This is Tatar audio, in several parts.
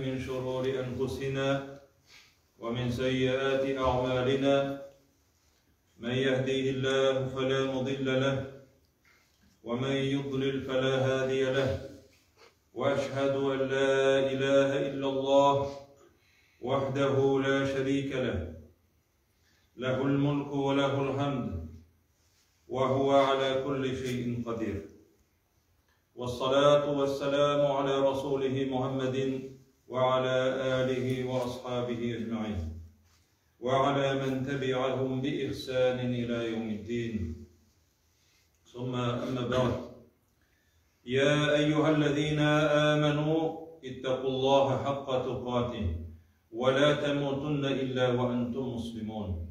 من شرور أنفسنا ومن سيئات أعمالنا من يهديه الله فلا مضل له ومن يضلل فلا هادي له وأشهد أن لا إله إلا الله وحده لا شريك له له الملك وله الحمد وهو على كل شيء قدير والصلاة والسلام على رسوله محمد وعلى آله وأصحابه أجمعين وعلى من تبعهم بإحسان إلى يوم الدين ثم أما بعد يا أيها الذين آمنوا اتقوا الله حق تقاته ولا تموتن إلا وأنتم مسلمون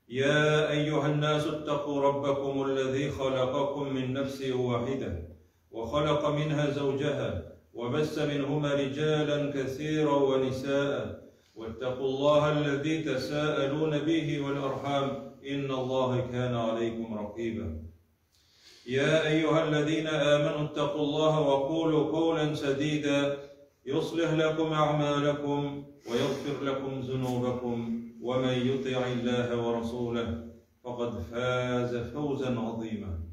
يا أيها الناس اتقوا ربكم الذي خلقكم من نفس واحدة وخلق منها زوجها وبس منهما رجالا كثيرا ونساء واتقوا الله الذي تساءلون به والأرحام إن الله كان عليكم رقيبا يا أيها الذين آمنوا اتقوا الله وقولوا قولا سديدا يصلح لكم أعمالكم ويغفر لكم ذنوبكم ومن يطع الله ورسوله فقد فاز فوزا عظيما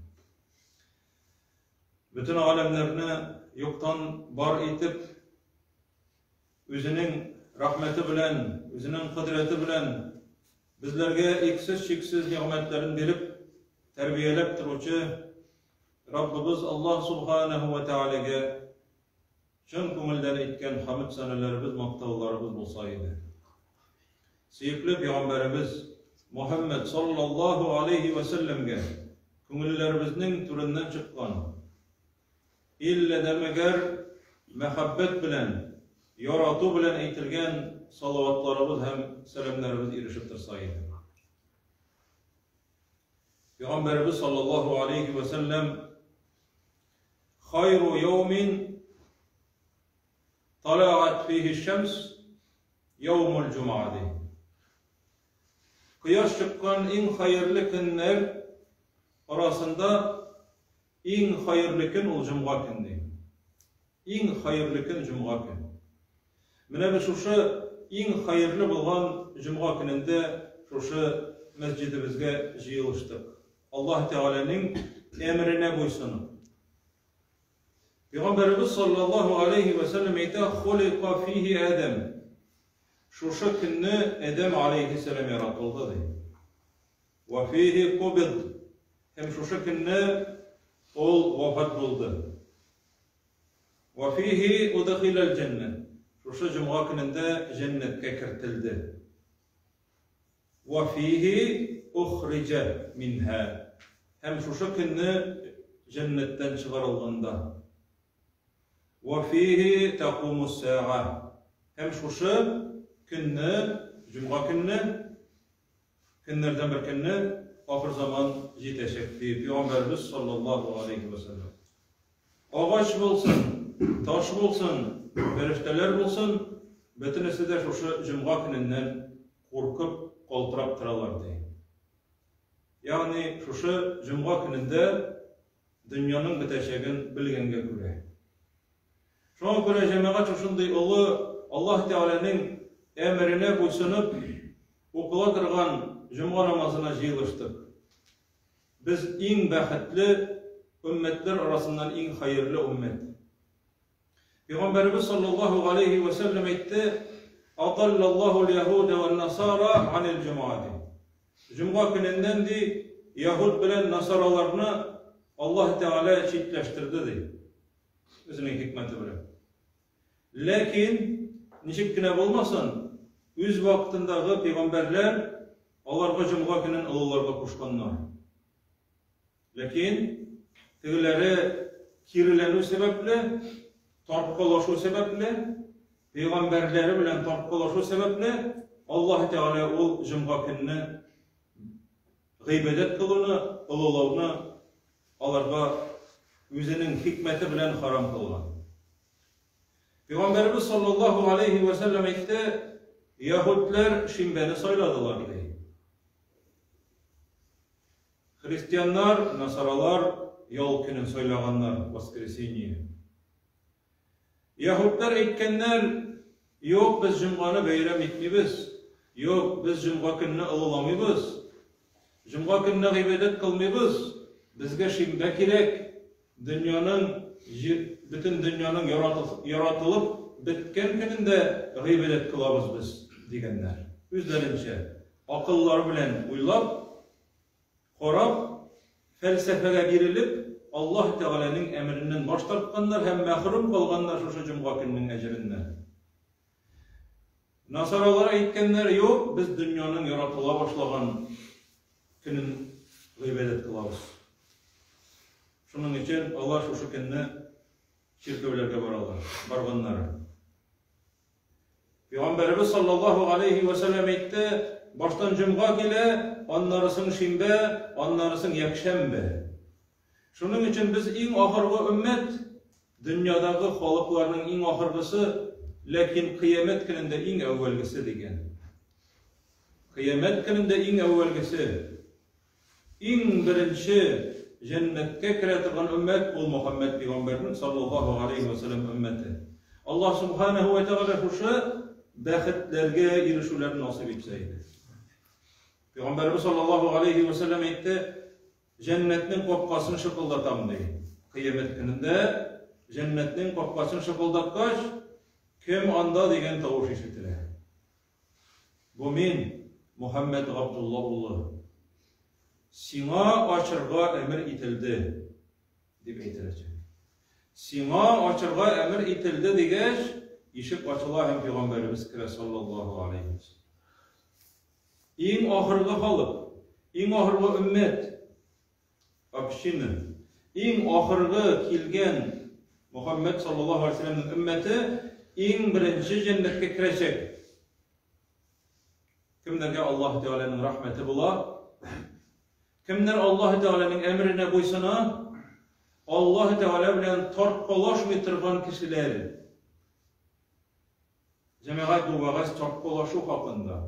Бөтен галәмнәрне юктан бар итеп, үзенең рәхмәте белән, үзенең кодрәте белән безләргә иксез-чиксез нигъмәтләрен биреп, тәрбияләп торучы Раббыбыз Аллаһ Субханаһу ва Тәгаләгә чын күңелдән әйткән хәмд сәнәләребез, мактауларыбыз булса иде. Сөекле пәйгамбәребез Мухәммәд саллаллаһу алейһи вә сәлләмгә күңелләребезнең түреннән чыккан, иллә дә мәгәр мәхәббәт белән, ярату белән әйтелгән салаватларыбыз һәм сәламнәребез ирешеп торса иде. Пәйгамбәребез саллаллаһу алейһи вә сәлләм Хайру яумин талаат фихи шәмс яумул җумаа ди. Кояш чыккан иң хәерле көннәр арасында иң хәерле көн ул җомга көн ди. Иң хәерле көн җомга көн. Менә без шушы иң хәерле булган җомга көнендә шушы мәсҗидебезгә җыелыштык. Аллаһ Тәгаләнең әмеренә буйсынып. Пәйгамбәребез саллаллаһу алейһи вә сәлләм әйтә, "Хулика фихи Адәм". Шушы көнне Адәм алейһиссәлам яратылды ди. Ва фихи кубид. Һәм шушы көнне ул вафат булды. Ва фихи удхилал җәннә. Шушы җомга көнендә җәннәткә кертелде. Вә фиһи ухриҗә минһә. Һәм шушы көнне җәннәттән чыгарылганда. Вә фиһи тәкумус сәгә. Һәм шушы көнне, җомга көнне, көннәрдән бер көнне ахыр заман җитәчәк, ди Пәйгамбәребез саллаллаһу алейһи вә сәлләм. Агач булсын, таш булсын, фәрештәләр булсын, бөтенесе дә шушы җомга көненнән куркып, калтырап торалар, ди. Ягъни шушы җомга көнендә дөньяның бетәчәген белгәнгә күрә. Шуңа күрә җәмәгать шушындый олы Аллаһ Тәгаләнең әмеренә буйсынып укыла торган җомга намазына җыелыштык. Без иң бәхетле өммәтләр арасыннан иң хәерле өммәт. Пәйгамбәребез саллаллаһу алейһи вә сәлләм әйтте, Адаллаллаһу ал-яһуда ван-насара анил җомга ди. Җомга көненнән ди, яһүд белән насараларны Аллаһ Тәгалә читләштерде ди. Үзенең хикмәте белән. Ләкин ничек кенә булмасын, үз вакытындагы пәйгамбәрләр аларга җомга көнен олыларга кушканнар. Ләкин тегеләре киреләнү сәбәпле, тарткалашу сәбәпле, пәйгамбәрләре белән тарткалашу сәбәпле, Аллаһ Тәгалә ул җомга көнне гыйбадәт кылуны, олылауны аларга үзенең хикмәте белән харам кылган. Пәйгамбәребез саллаллаһу алейһи вә сәлләм әйтте, яһүдләр шимбәне сайладылар, ди. Христианнар, насаралар ял көнен сайлаганнар, воскресенье. Яһүдләр әйткәннәр, Юк, без җомганы бәйрәм итмибез. Юк, без җомга көнне олыламыйбыз. Җомга көнне гыйбадәт кылмыйбыз. Безгә шимбә кирәк. Дөньяның, бөтен дөньяның яратылып беткән көнендә гыйбадәт кылабыз без, дигәннәр. Үзләренчә, акыллары белән уйлап, Карап, фәлсәфәгә бирелеп, Аллаһ Тәгаләнең әмереннән баш тартканнар һәм мәхрүм калганнар шушы җомга көненең әҗереннән. Насаралар әйткәннәр, юк, без дөньяның яратыла башлаган көнен гыйбадәт кылабыз. Шуның өчен алар шушы көнне чиркәүләргә баралар, барганнары. Пәйгамбәребез саллаллаһу алейһи вә сәлләм әйтте, баштан җомга килә, аннары соң шимбә, аннары соң якшәмбе. Шуның өчен без иң ахыргы өммәт, дөньядагы халыкларның иң ахыргысы, ләкин кыямәт көнендә иң әүвәлгесе дигән. Кыямәт көнендә иң әүвәлгесе. Иң беренче җәннәткә керә торган өммәт ул Мөхәммәд пәйгамбәрнең саллаллаһу галәйһи вә сәлләм өммәте. Аллаһ субханаһу вә тәгалә шушы бәхетләргә ирешүләрне насыйп итсә иде. Пәйгамбәребез саллаллаһу галәйһи вә сәлләм әйтте, җәннәтнең капкасын шыкылдатам ди. Кыямәт көнендә җәннәтнең капкасын шыкылдаткач, кем анда дигән тавыш ишетелә. Бу мин, Мөхәммәд Габдулла улы. Сиңа ачырга әмер ителде, дип әйтеләчәк. Сиңа ачырга әмер ителде дигәч, ишек ачыла һәм пәйгамбәребез керә саллаллаһу алейһи ва саллям. Иң ахыргы халык, иң ахыргы өммәт, община, иң ахыргы килгән Мөхәммәд саллаллаһу алейһи ва сәлләмнең өммәте иң беренче җәннәткә керәчәк. Кемнәргә Аллаһ Тәгаләнең рәхмәте була? Кемнәр Аллаһ Тәгаләнең әмеренә буйсына? Аллаһ Тәгалә белән тарткалашмый торган кешеләр. Җәмәгать бу вәгазь тарткалашу хакында.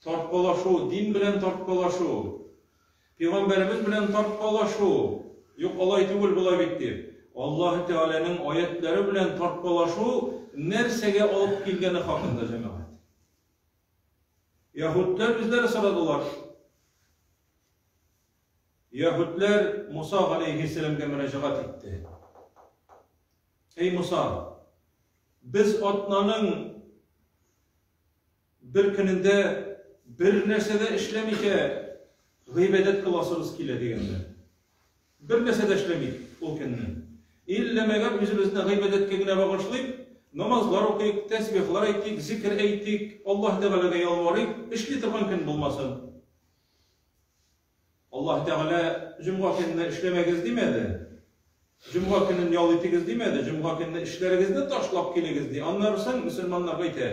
Тарткалашу, дин белән тарткалашу, Пәйгамбәребез белән тарткалашу, юк, алай түгел, болай бит дип, Аллаһы Тәгаләнең аятьләре белән тарткалашу нәрсәгә алып килгәне хакында, җәмәгать. Яһүдләр үзләре сорадылар. Яһүдләр Муса галәйһиссәламгә мөрәҗәгать итте. Эй Муса, без атнаның бер көнендә бер нәрсә дә эшләмичә гыйбадәт кыласыбыз килә дигәндә. Бер нәрсә дә эшләмик ул көнне. Иллә мәгәр үзебезне гыйбадәткә генә багышлыйк, намазлар укыйк, тәсбихлар әйтик, зикер әйтик, Аллаһ Тәгаләгә ялварыйк, эшли торган көн булмасын. Аллаһ Тәгалә җомга көнне эшләмәгез димәде. Җомга көнен ял итегез димәде, җомга көнне эшләрегезне ташлап килегез ди. Аннары соң мөселманнарга әйтә.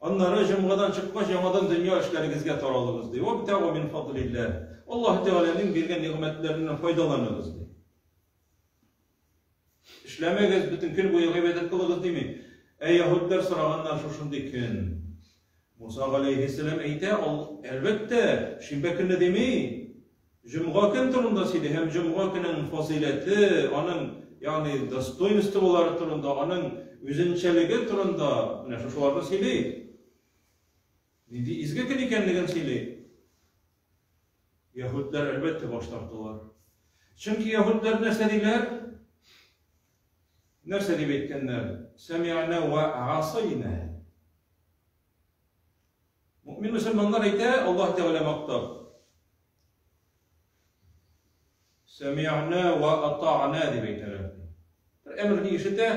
Аннары җомгадан чыккач яңадан дөнья эшләрегезгә таралыгыз ди. Вабтагу мин фадлилләһ. Аллаһ Тәгаләнең биргән нигъмәтләреннән файдаланыгыз ди. Эшләмәгез, бөтен көн буе гыйбадәт кылыгыз дими. Ә яһүдләр сораганнар шушындый көн. Муса галәйһиссәлам әйтә, ул, әлбәттә, шимбә көнне дими. Җомга көн турында сөйли һәм җомга көненең фазыйләте, аның, ягъни достоинстволары турында, аның үзенчәлеге турында менә шушыларны сөйли. Нинди изге көн икәнлеген сөйли. Яһүдләр, әлбәттә, баш тарталар. Чөнки яһүдләр нәрсә диләр? Нәрсә дип әйткәннәр? Сәми'на ва асайна. Мөмин мөселманнар әйтә, Аллаһ Тәгалә мактап. Сәми'на ва ата'на дип әйтәләр. Бер әмерне ишетә,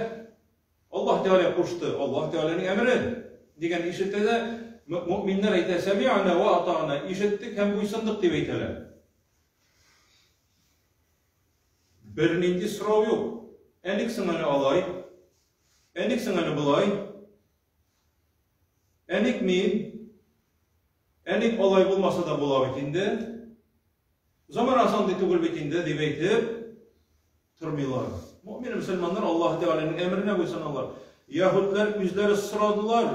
Аллаһ Тәгалә кушты, Аллаһ Тәгаләнең әмере дигән ишетә дә, мөэминнәр әйтә, сәми'на ва ата'на, ишеттек һәм буйсындык дип әйтәләр. Бернинди сорау юк. Ә ник соң әле алай? Ә ник соң әле болай? Ә ник мин? Ә ник алай булмаса да була бит инде? Заманасы андый түгел бит инде, дип әйтеп тормыйлар. Мөэмин мөселманнар Аллаһ Тәгаләнең әмеренә буйсыналар. Яһүдләр үзләре сорадылар,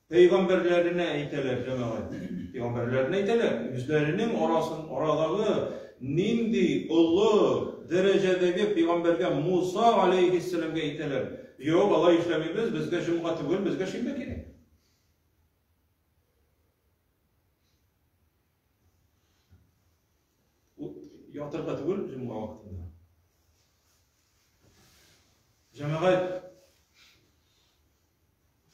пәйгамбәрләренә әйтәләр, җәмәгать. Пәйгамбәрләренә әйтәләр, үзләренең арасын, арадагы нинди олы дәрәҗәдәге пәйгамбәргә Муса алейһиссәламгә әйтәләр. Юк, алай эшләмибез, безгә җомга түгел, безгә шимбә кирәк. Ятырга түгел җомга вакытында. Җәмәгать,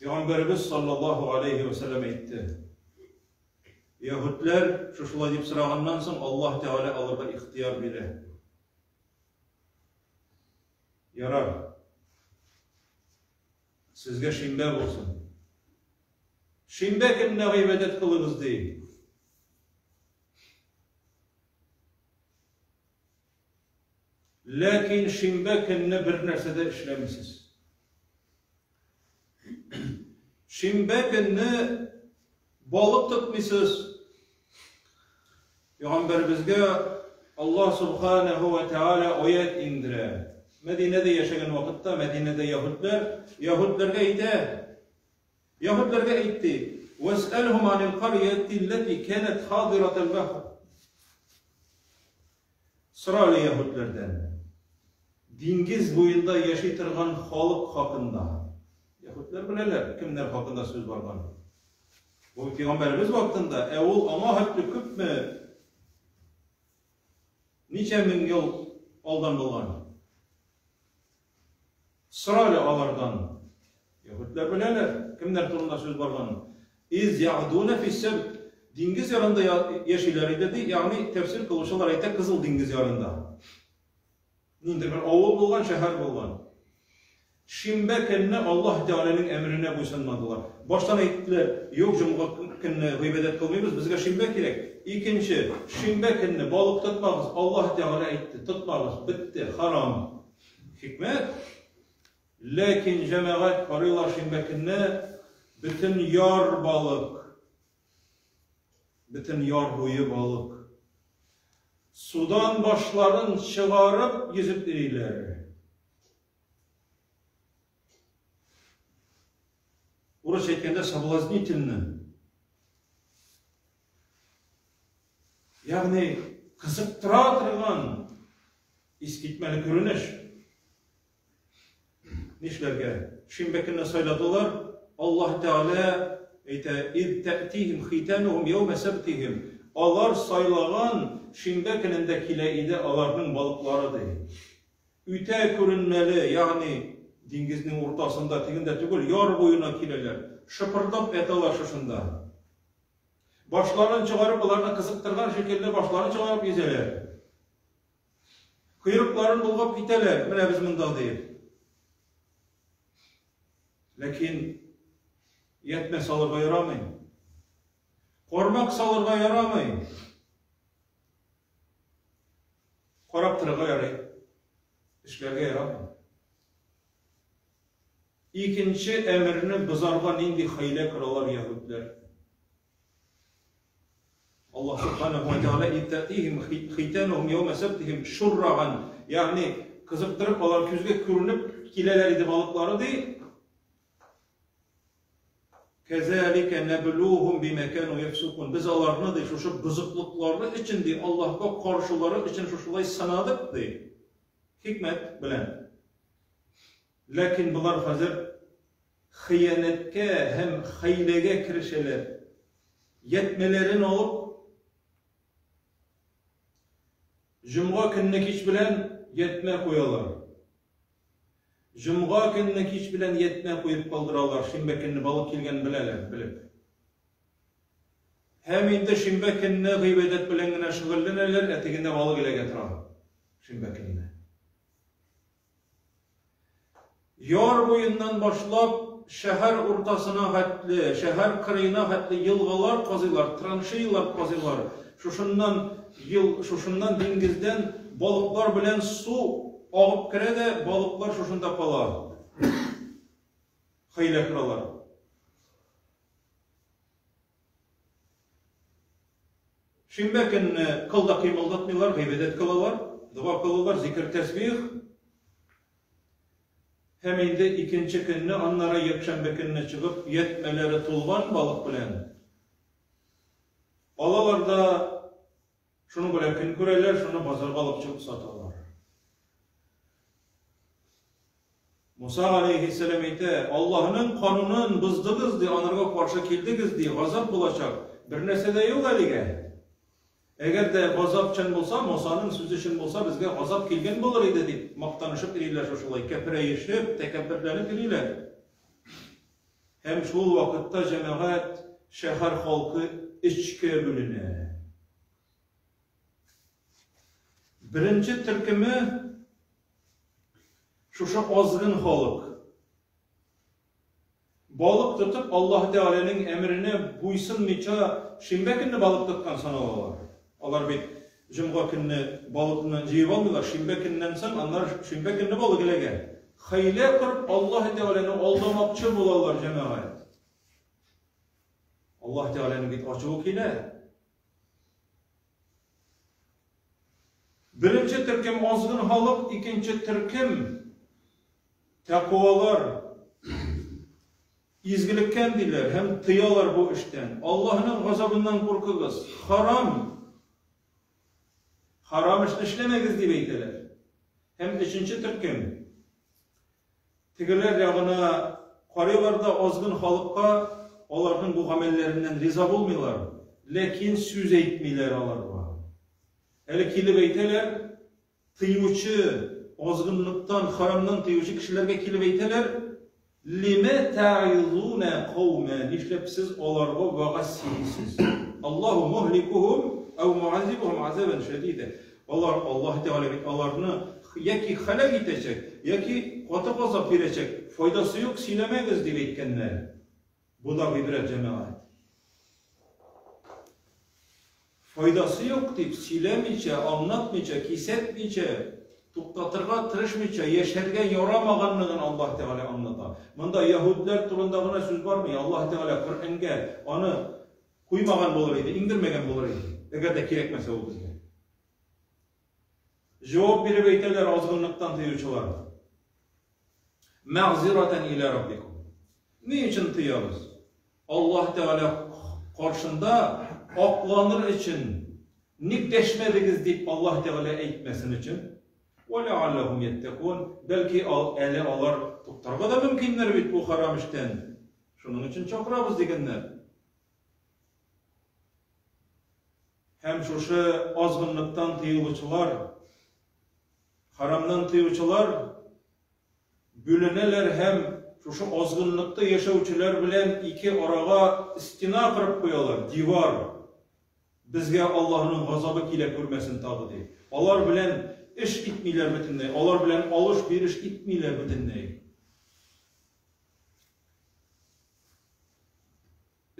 Пәйгамбәребез саллаллаһу алейхи ва сәлләм әйтте. Яһүдләр шушылай дип сораганнан соң Аллаһ Тәгалә аларга ихтыяр бирә. Ярар. Сезгә шимбә булсын. Шимбә көнне гыйбадәт кылыгыз ди. Ләкин шимбә көнне бер нәрсә дә эшләмисез. Шимбә көнне балык тотмыйсыз. Пәйгамбәребезгә Аллаһ субханаһу ва тааля аят индерә. Мәдинәдә яшәгән вакытта Мәдинәдә яһүдләр яһүдләргә әйтә. Яһүдләргә әйтте: "Вәсәлһум анил карьяти аллати канат хадиратал бахр." Сора әле яһүдләрдән, диңгез буенда яши торган халык хакында. Яһүдләр беләләр, кемнәр хакында сүз барганын. Бу пәйгамбәребез вакытында, ә ул аңа хәтле күпме, ничә мең ел алдан булган. Сора әле алардан. Яһүдләр беләләр, кемнәр турында сүз барганын. Из ягдуна фиссәбт. Диңгез ярында яшиләр иде ди, ягъни тәфсир кылучылар әйтә, Кызыл диңгез ярында. Ниндидер бер авыл булган, шәһәр булган. Шимбә көнне Аллаһ Тәгаләнең әмеренә буйсынмадылар. Баштан әйттеләр, юк, җомга көнне гыйбадәт кылмыйбыз, безгә шимбә кирәк. Икенче, шимбә көнне балык тотмагыз, Аллаһ Тәгалә әйтте, тотмагыз, бетте, харам. Хикмәт. Ләкин җәмәгать карыйлар шимбә көнне бөтен яр балык. Бөтен яр буе балык. Судан башларын чыгарып йөзеп йөриләр. Урысча әйткәндә соблазнительно. Ягъни кызыктыра торган Искитмәле күренеш. Нишләргә? Шимбә көнне сайладылар. Аллаһ Тәгалә әйтә, "Из тәтихим хитанухум яума сәбтихим". Алар сайлаган шимбә көнендә килә иде аларның балыклары ди. Үтә күренмәле, ягъни диңгезнең уртасында, тегендә түгел, яр буена киләләр. Шыпырдап яталар шушында. Башларын чыгарып, аларны кызыктырган шикелле башларын чыгарып йөзәләр. Койрыкларын болгап китәләр, менә без монда диеп. Ләкин ятмә салырга ярамый. Кармак салырга ярамый. Карап торырга ярый. Эшләргә ярамый. Икенче әмерне бозарга нинди хәйлә коралар яһүдләр? Аллаһ Субханаһу ва Тәгалә иттәтихим хитанухум яума сәбтихим шурраган, ягъни кызыктырып алар күзгә күренеп киләләр иде балыклары ди. Кәзәликә нәблухум бима кану яфсукун. Без аларны ди шушы бозыклыклары өчен ди Аллаһка каршылары өчен шушылай сынадык ди. Хикмәт белән. Ләкин болар хәзер хыянәткә һәм хәйләгә керешәләр. Ятьмәләрен алып, җомга көнне кич белән ятьмә куялар. Җомга көнне кич белән ятьмә куеп калдыралар, шимбә көнне балык килгәнен беләләр, белеп. Һәм инде шимбә көнне гыйбадәт белән генә шөгыльләнәләр, ә тегендә балык эләгә тора шимбә көнне. Яр буеннан башлап шәһәр уртасына хәтле, шәһәр кырыена хәтле елгалар казыйлар, траншеялар казыйлар. Шушыннан ел, шушыннан диңгездән балыклар белән су агып керә дә, балыклар шушында кала. Хәйлә коралар. Шимбә көнне кыл да кыймылдатмыйлар, гыйбадәт кылалар, дога кылалар, зикер, тәсбих. Һәм инде икенче көнне, аннары якшәмбе көнне чыгып, ятьмәләре тулган балык белән алалар да шуның белән көн күрәләр, шуны базарга алып чыгып саталар. Муса галәйһиссәлам әйтә, Аллаһның канунын боздыгыз, ди, анарга каршы килдегез, ди, газап булачак. Бер нәрсә дә юк әлегә. Әгәр дә газап чын булса, Мусаның сүзе чын булса, безгә газап килгән булыр иде, дип мактанышып йөриләр шушылай, кәперәешеп, тәкәбберләнеп йөриләр. Һәм шул вакытта җәмәгать, шәһәр халкы өчкә бүленә. Беренче төркеме шушы азгын халык. Балык тотып, Аллаһ Тәгаләнең әмеренә буйсынмыйча, шимбә көнне балык тоткан саналалар. Алар бит җомга көнне балыкны җыеп алмыйлар, шимбә көннән соң, аннары шимбә көнне балык эләгә. Хәйлә корып, Аллаһ Тәгаләне алдамакчы булалар, җәмәгать. Аллаһ Тәгаләнең бит ачуы килә. Беренче төркем азгын халык, икенче төркем тәкъвалар, изгелеккә өндиләр һәм тыялар бу эштән. Аллаһның газабыннан куркыгыз. Харам. Харам эшне эшләмәгез дип әйтәләр. Һәм өченче төркем Тегеләр ягына карыйлар да азгын халыкка аларның бу гамәлләреннән риза булмыйлар, ләкин сүз әйтмиләр аларга. Әле килеп әйтәләр, тыючы, азгынлыктан, харамнан тыючы кешеләргә килеп әйтәләр, Лиме та'изуна каума, нишләп сез аларга вәгазь сөйлисез? Аллаһу муһликухум ау муаззибухум азабан шәдида. Алар, Аллаһ Тәгалә бит аларны яки һәлак итәчәк, яки каты газап бирәчәк, файдасы юк, сөйләмәгез, дип әйткәннәр. Бу да гыйбрәт, җәмәгать. Файдасы юк дип сөйләмичә, аңлатмыйча, кисәтмичә, туктатырга тырышмыйча яшәргә ярамаганлыгын Аллаһ Тәгалә аңлата. Монда яһүдләр турында гына сүз бармый. Аллаһ Тәгалә Коръәнгә аны куймаган булыр иде, иңдермәгән булыр иде, әгәр дә кирәкмәсә ул безгә. Җавап биреп әйтәләр азгынлыктан тыючылар. Мәгъзиратан иля раббикум. Ни өчен тыябыз? Аллаһ Тәгалә каршында акланыр өчен ник дәшмәдегез дип Аллаһ Тәгалә әйтмәсен өчен. Ва ләалләһум яттакун. Бәлки әле алар туктарга да мөмкиннәр бит бу харам эштән. Шуның өчен чакырабыз дигәннәр. Һәм шушы азгынлыктан тыелучылар, харамнан тыючылар бүленәләр һәм шушы азгынлыкта яшәүчеләр белән ике арага стена корып куялар, дивар. Безгә Аллаһының газабы килә күрмәсен тагы дип. Алар белән эш итмиләр бөтенләй, алар белән алыш-биреш итмиләр бөтенләй.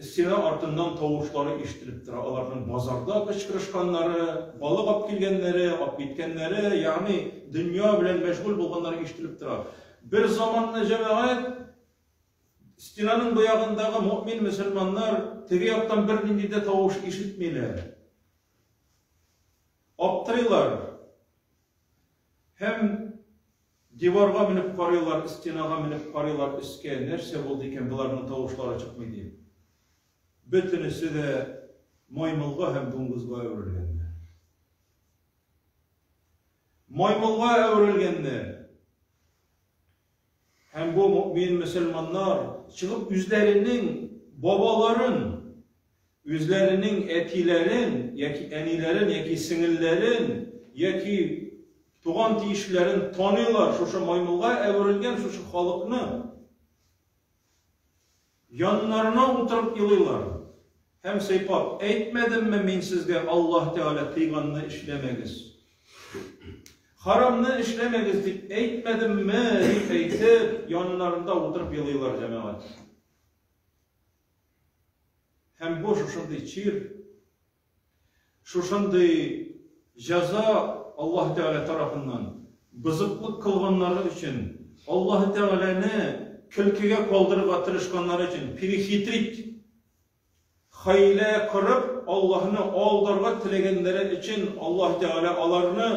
Стена артыннан тавышлары ишетелеп тора, аларның базарда кычкырышканнары, балык алып килгәннәре, алып киткәннәре, ягъни дөнья белән мәшгуль булганнары ишетелеп тора. Бер заманны җәмәгать стенаның бу ягындагы мөэмин мөселманнар теге яктан бернинди дә тавыш ишетмиләр. Аптырыйлар. Һәм диварга менеп карыйлар, стенага менеп карыйлар өскә, нәрсә булды икән, боларның тавышлары чыкмый дип. Бөтенесе дә маймылга һәм дуңгызга әверелгәннәр. Маймылга әверелгәннәр. Һәм бу мөэмин мөселманнар чыгып үзләренең бабаларын, үзләренең әтиләрен яки әниләрен яки сеңелләрен яки туган тиешләрен таныйлар, шушы маймылга әверелгән шушы халыкны. Яннарына утырып елыйлар. Һәм сыйпап, Әйтмәдемме мин сезгә, Аллаһ Тәгалә тыйганны эшләмәгез. Харамны эшләмәгез дип әйтмәдемме, дип әйтеп, яннарында утырып елыйлар җәмәгать. Һәм бу шушындый чир, Шушындый җәза Аллаһ Тәгалә тарафыннан бозыклык кылганнары өчен, Аллаһ Тәгаләне көлкегә калдырырга тырышканнары өчен, перехитрить, хәйлә корып, Аллаһны алдарга теләгәннәре өчен Аллаһ Тәгалә аларны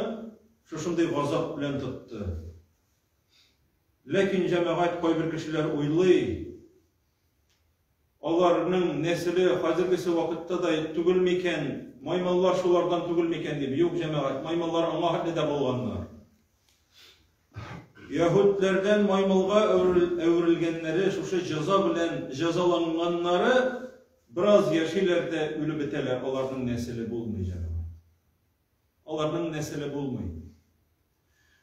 шушындый газап белән тотты. Ләкин, җәмәгать, кайбер кешеләр уйлый, Аларның нәселе хәзергесе вакытта да түгел микән, маймыллар шулардан түгел микән дип. Юк, җәмәгать, маймыллар аңа хәтле дә булганнар. Яһүдләрдән маймылга әверелгәннәре, шушы җәза белән җәзаланганнары бераз яшиләр дә үлеп бетәләр, аларның нәселе булмый, җәмәгать. Аларның нәселе булмый.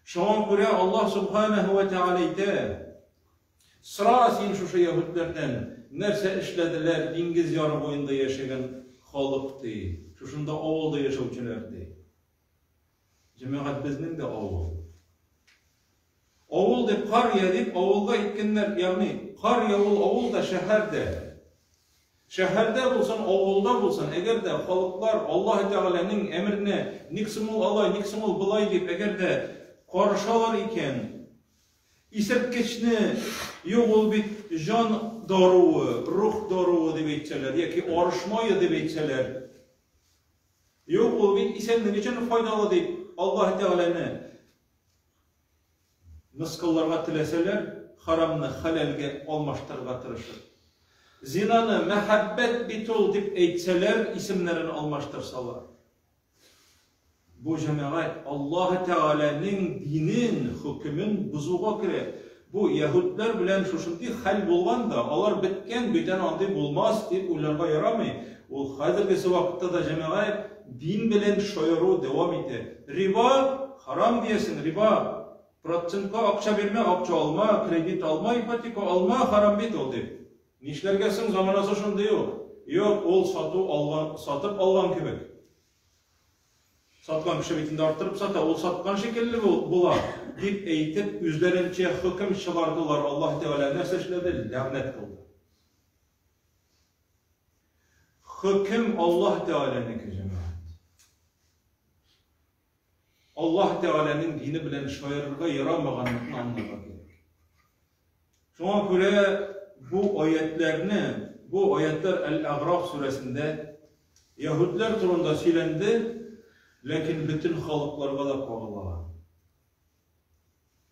Шуңа күрә Аллаһ Субханаһу ва Тәгалә әйтә, Сора син шушы яһүдләрдән, нәрсә эшләделәр диңгез яры буенда яшәгән халык, ди, шушында авылда яшәүчеләр, ди. Җәмәгать, безнең дә авыл. Авыл дип, карья дип, авылга әйткәннәр, ягъни карья ул авыл да, шәһәр дә. Шәһәрдә булсын, авылда булсын, әгәр дә халыклар Аллаһы Тәгаләнең әмеренә ник соң ул алай, ник соң ул болай дип, әгәр дә карышалар икән, исерткечне, юк, ул бит җан даруы, рух даруы дип әйтсәләр, яки арыш мае дип әйтсәләр, юк, ул бит исәнлек өчен файдалы дип Аллаһы Тәгаләне Мыскылларга теләсәләр, харамны хәләлгә алмаштырырга тырышыр. Зинаны мәхәббәт бит ул дип әйтсәләр, исемнәрен алмаштырсалар. Бу җәмәгать Аллаһы Тәгаләнең динен, хөкемен бозуга керә. Бу яһүдләр белән шушындый хәл булган да, алар беткән, бүтән андый булмас дип уйларга ярамый. Ул хәзергесе вакытта да җәмәгать дин белән шаяру дәвам итә. Риба харам диясең, риба. Процентка акча бирмә, акча алма, кредит алма, ипотека алма, харам бит ул дип. Нишләргә соң, заманасы шундый ул. Юк, ул сату алган, сатып алган кебек. Саткан кеше бит инде арттырып сата, ул саткан шикелле була, дип әйтеп, үзләренчә хөкем чыгардылар. Аллаһ Тәгалә нәрсә эшләде? Ләгънәт кылды. Хөкем Аллаһ Тәгаләнеке, җәмәгать. Аллаһ Тәгаләнең дине белән шаярырга ярамаганлыкны аңларга кирәк. Шуңа күрә бу аятләрне, бу аятлар Әл-Әгъраф сүрәсендә яһүдләр турында сөйләнде, ләкин бөтен халыкларга да кагыла.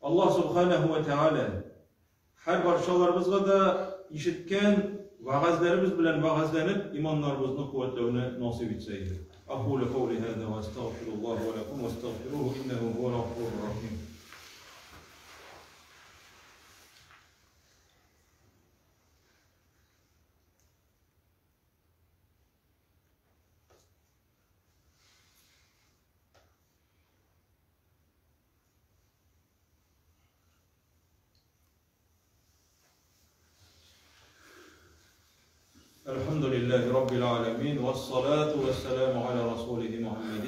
Аллаһ Субханаһу ва Тәгалә һәр барчаларыбызга да ишеткән вәгазьләребез белән вәгазьләнеп, иманнарыбызны куәтләүне насыйп итсә иде. Акулю каули һаза ва астагфируллаһ ва лакум вастагфируһу иннәһу һувал гафурур рахим. الحمد لله رب العالمين والصلاة والسلام على رسوله محمد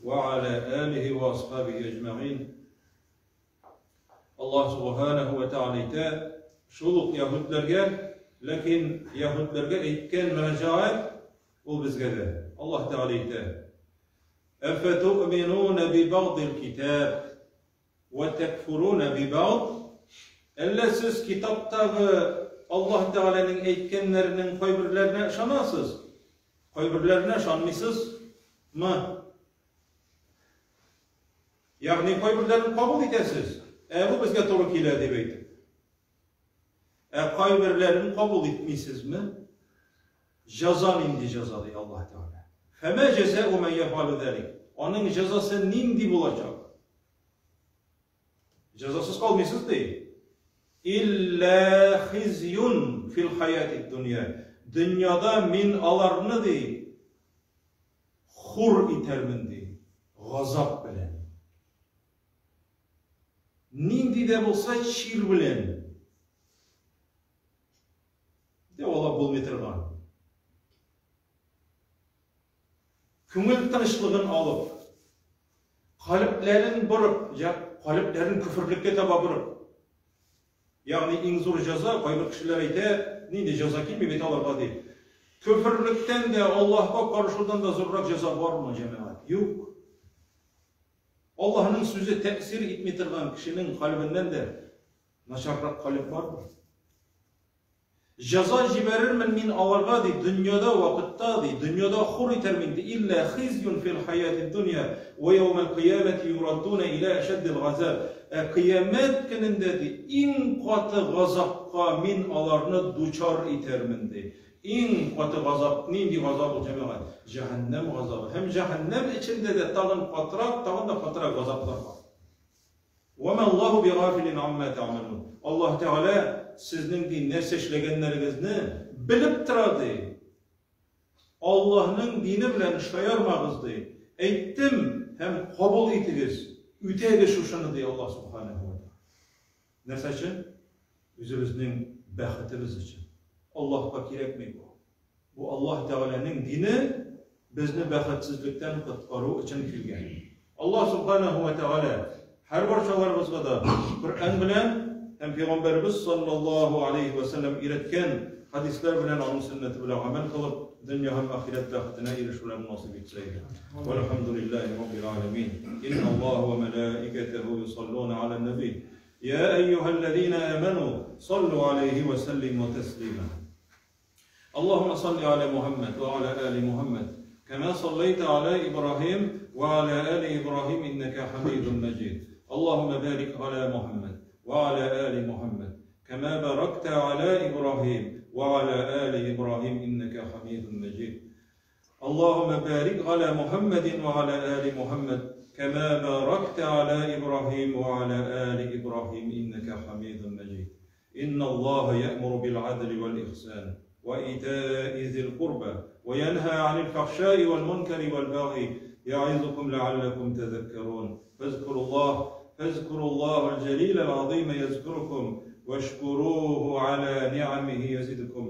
وعلى آله وأصحابه أجمعين Аллаһ Субханаһу ва Тәгалә әйтә, шул ук яһүдләргә, ләкин яһүдләргә әйткән мөрәҗәгать ул безгә дә. Аллаһ Тәгалә әйтә: Әфәтуъминуна бибагъдил китаб ва такфуруна бибагъд? Әллә сез китаптагы Аллаһ Тәгаләнең әйткәннәренең кайберләренә ышанасыз, кайберләренә ышанмыйсызмы? Ягъни кайберләрен кабул итәсез, ә бу безгә туры килә дип әйтеп. Ә кайберләрен кабул итмисезме? Җәза нинди җәза ди Аллаһ Тәгалә. Фәмә җәзәу ман яфалу залик. Аның җәзасы нинди булачак? Җәзасыз калмыйсыз ди. Илля хизюн фил хаяти дөнья. Дөньяда мин аларны ди Хур итәрмен, ди, газап белән. Нинди дә булса чир белән. Дәвалап булмый торган. Күңел тынычлыгын алып, калебләрен борып, я калебләрен көферлеккә таба борып, Ягъни иң зур җәза, кайбер кешеләр әйтә, нинди җәза килми бит аларга дип. Көферлектән дә, Аллаһка карышудан да зуррак җәза бармы, җәмәгать? Юк. Аллаһның сүзе тәэсир итми торган кешенең калебеннән дә начаррак калеб бармы? Җәза җибәрермен мин аларга, ди, дөньяда вакытта, ди, дөньяда хур итәрмен, ди, илля хизьюн фил хәятид дөнья, вә яумәл кыямәти юраддуна илә әшәддил газаб. Ә кыямәт көнендә, ди, иң каты газапка мин аларны дучар итәрмен, ди. Иң каты газап, нинди газап ул, җәмәгать? Җәһәннәм газабы. Һәм җәһәннәм эчендә дә тагын катырак, тагын да катырак газаплар бар. Ва ма Аллаһу бигафилин амма тәгъмәлүн. Аллаһ Тәгалә сезнең ди нәрсә эшләгәннәрегезне белеп тора ди. Аллаһның дине белән шаярмагыз ди. Әйттем һәм кабул итегез, үтәгез шушыны ди Аллаһ Субханаһу ва Тәгалә. Нәрсә өчен? Үзебезнең бәхетебез өчен. Аллаһка кирәкми бу. Бу Аллаһ Тәгаләнең дине безне бәхетсезлектән коткару өчен килгән. Аллаһ Субханаһу ва Тәгалә һәр барчаларыбызга да Коръән белән һәм Пәйгамбәребез саллаллаһу алейһи ва сәлләм өйрәткән хәдисләр белән аның сөннәте белән гамәл кылып, дөнья һәм ахирәт бәхетенә ирешүләрне насыйп итсә иде. Вальхамдулиллаһи раббил аламин. Инналлаһа ва малаикатаһу юсаллуна алан наби. Я әйюһәлләзина аману саллу алейһи ва сәллиму тәслима. اللهم صل على محمد وعلى آل محمد كما صليت على إبراهيم وعلى آل إبراهيم إنك حميد مجيد اللهم بارك على محمد وعلى آل محمد كما باركت على إبراهيم وعلى آل إبراهيم إنك حميد مجيد اللهم بارك على محمد وعلى آل محمد كما باركت على إبراهيم وعلى آل إبراهيم إنك حميد مجيد إن الله يأمر بالعدل والإحسان وإيتاء ذي القربى وينهى عن الفحشاء والمنكر والبغي يعظكم لعلكم تذكرون فاذكروا الله فاذكروا الله الجليل العظيم يذكركم واشكروه على نعمه يزدكم.